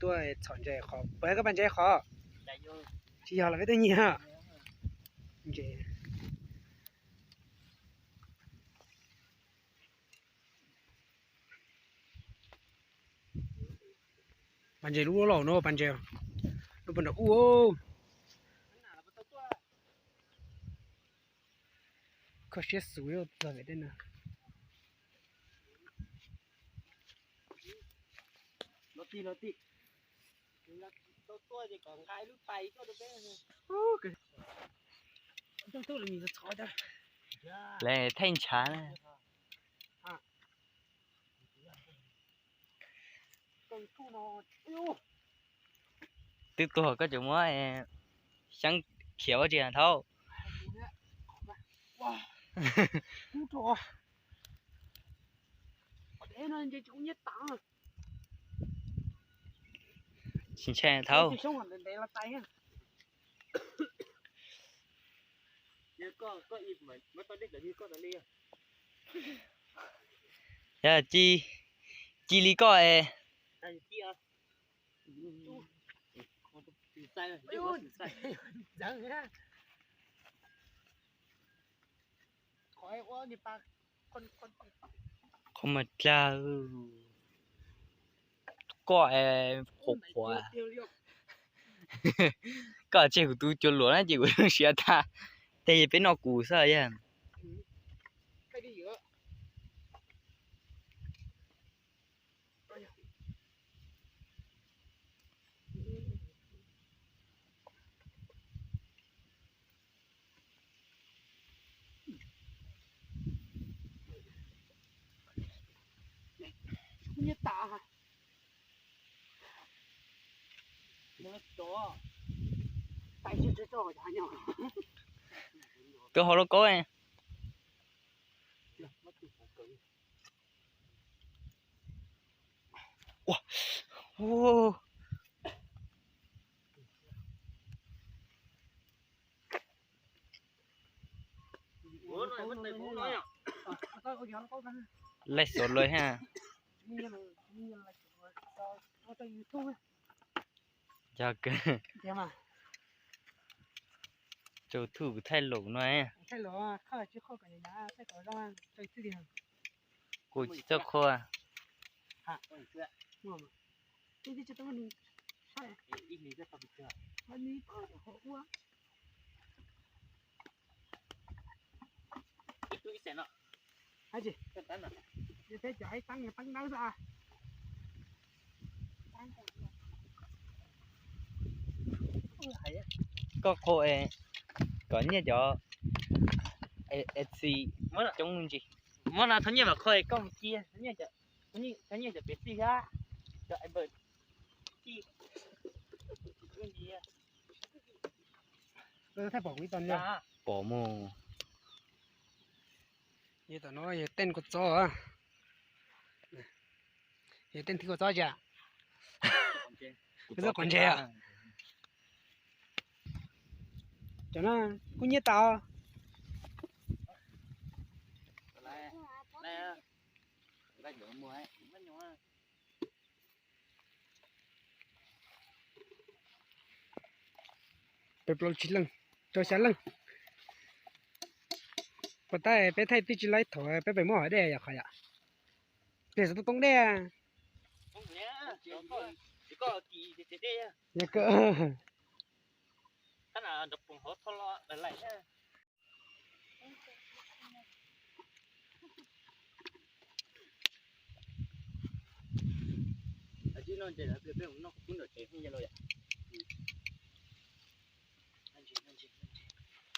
Tuaj txhom ntses qhov, puas yog koj pas ntses qhov? Tsis yog los peb tuaj nyiag. Ntses. Pas ntses lub laus no, pas ntses lub pas nram ub. Koj siab xus txog pem tej no. Lawv thaij ntshav na. Twb tuag koj tseem muab xyab khiav ua tsi Thaub? Tsis ntshai Thaub. Yog ci, ci li koj es. Qhov mas dlawg koj es qhuav qhuav. Koj tseg kuv tus cua luam na ces kuv siav tag, tej peb noj kuv xwb yog. Kawg hauv lauj kaub. Laij xov luaj ha. Yog kawg. Rau thuj kuv thaij lus no. Kuv tsis txawj qhua. Koj qhua kom nyiaj cov es txi coob me ntsis. Muab no thov nyiaj mam qhua koj mus cia, thov nyiaj cov piv txij thiab cov es npawm txij. Pom mus. Yog tom no yog tej kua txob, yog tej thwv kua txob tsis? Kua txob qhov ntses. Cov no kuj nyiaj tas. Peb plaub tsib leej, rau xya leej. Puas tab peb thaij twb tsis laib thaum peb pem muaj hov dej yom, qhov yom. Pliag xov tooj poob dej. Yog kawg.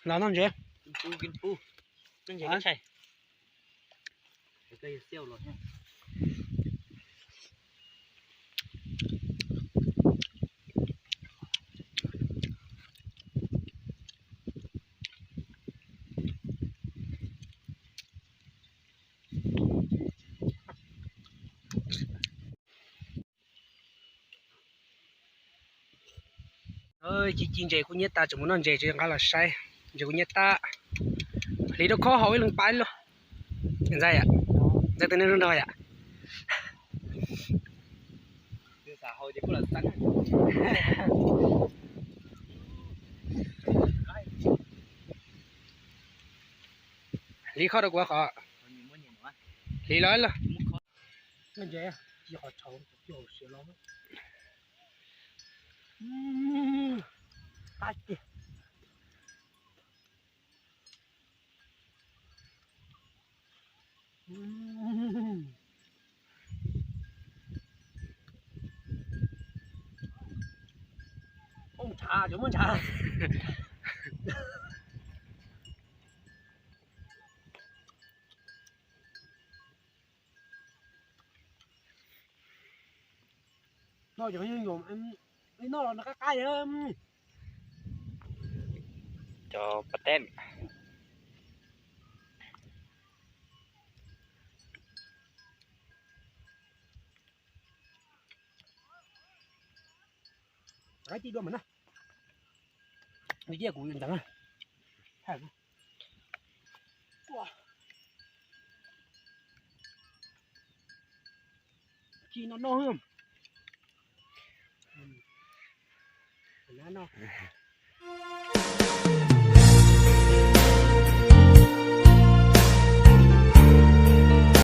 Los noj ntses. Ci ci ntses kuj nyiaj tas, tseem mus noj ntses tsis nqa los saib. Ntses kuj nyiaj tas. Hliv rau khob haus ib leeg pab ib lub. Ntxawm, ntxawm tus neeg nrog yom. Hliv khob rau kuv qhov. Hliv los lawm. Muab ntshav, cov muab ntshav. No cov nyuam, no los nws qab qab. Cov pas teb. Qab ci dua mas na. Nws ciaj kuv ntxeev. Ci no no. No.